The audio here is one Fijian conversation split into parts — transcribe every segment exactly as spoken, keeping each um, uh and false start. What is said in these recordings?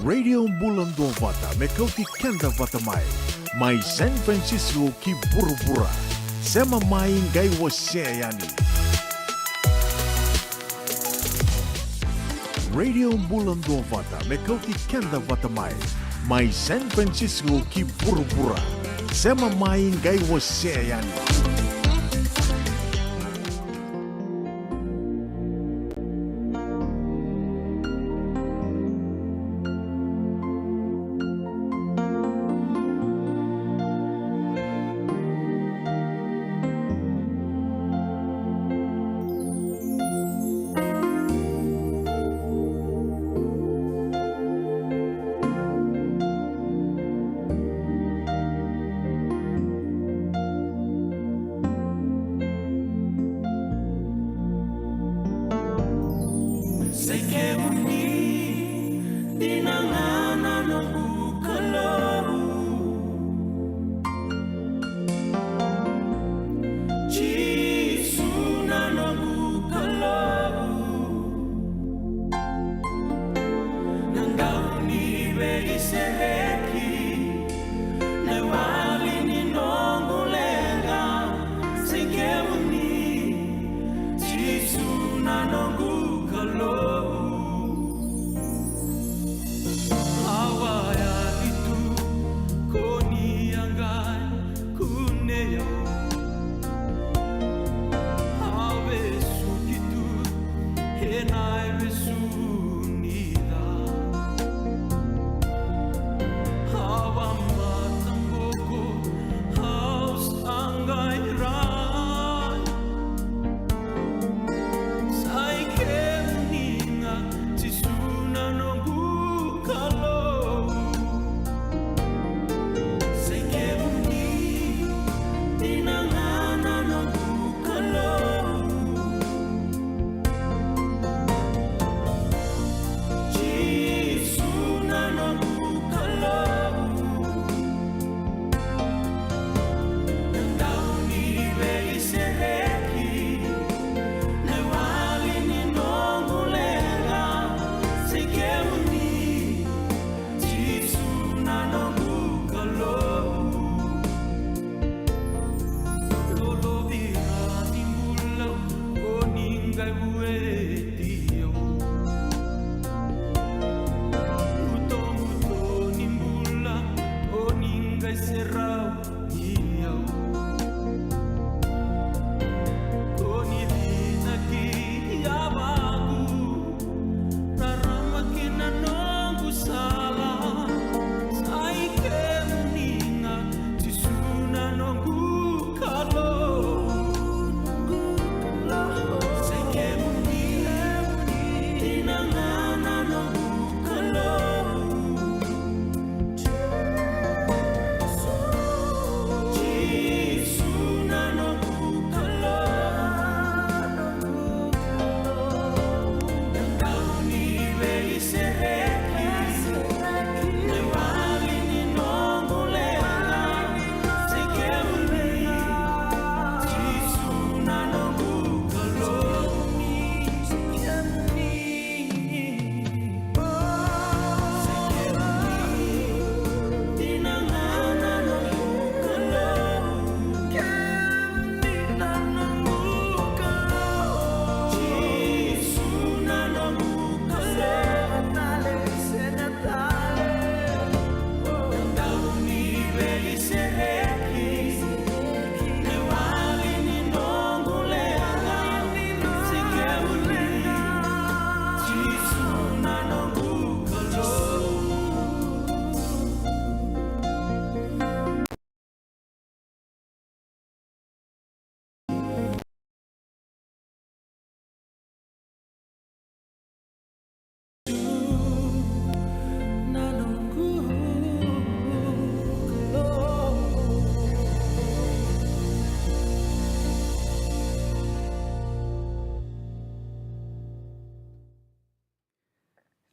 Radio Bula Duavata me kauti keda vata mai. Mai San Francisco ki vuravura. Sema mai qai wasea yani. Radio Bula Duavata me kauti keda vata mai. Mai San Francisco ki vuravura. Sema mai qai wasea yani. Sai kemuni dina ga na noqu Kalou. Jisu na noqu Kalou. Na dau ni veisereki, na iwali ni noqu leqa, sai kemuni, Jisu na noqu Kalou. Au a yali tu, ko ni a qai kunea au. Au vesuki tu ena ivesu ni ca. Au a mataboko, au sa qai rai. Sai kemuni ga Jisu na noqu Kalou. Sai kemuni dina ga na noqu Kalou. Jisu na noqu Kalou. Na dau ni veisereki, na iwali ni noqu leqa, sai kemuni, Jisu na noqu Kalou. Lolovira ni bula, o ni qai vueti au. Butobuto ni bula, o ni qai serau ni au. Ko ni vinaki yavaku, rarama kina noqu sala. Sai kemuni ga Jisu na noqu Kalou. Sai kemuni dina ga na noqu Kalou.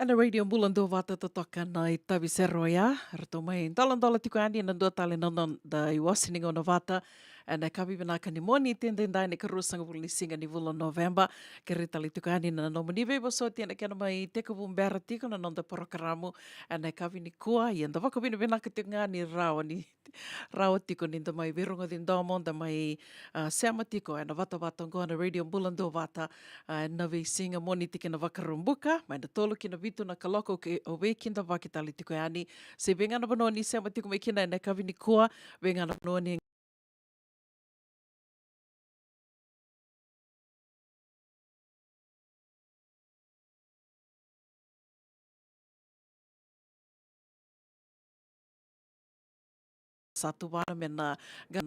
Ena Radio Bula Duavata totoka na itavi sere oya. Ratou mai doladola tiko yani ena dua tale na noda iwase ni gauna vata. Ena yakavi vinaka ni Moniti edaidai, na ikaruasagavulu ni siga ni vula o Noveba. Kerei tale tiko yani na nomuni veivosoti ena kena mai tekivu bera tiko na noda porokaramu ena yakavi nikua. Ia da vakavinavinaka tiko ga ni rawa ni rawa tiko ni da mai veirogoci domo, da mai, ah, sema tiko ena vatavata oqo na Radio Bula Duavata, ah, ena veisiga Moniti kei na Vakaraubuka, mai na tolu ki na vitu na kaloko. Ke o veikidavaki tale tiko yani, se vei ga na vanua ni sema tiko mai kina ena yakavi nikua, vei ga na vanua ni sa tuvana me na qai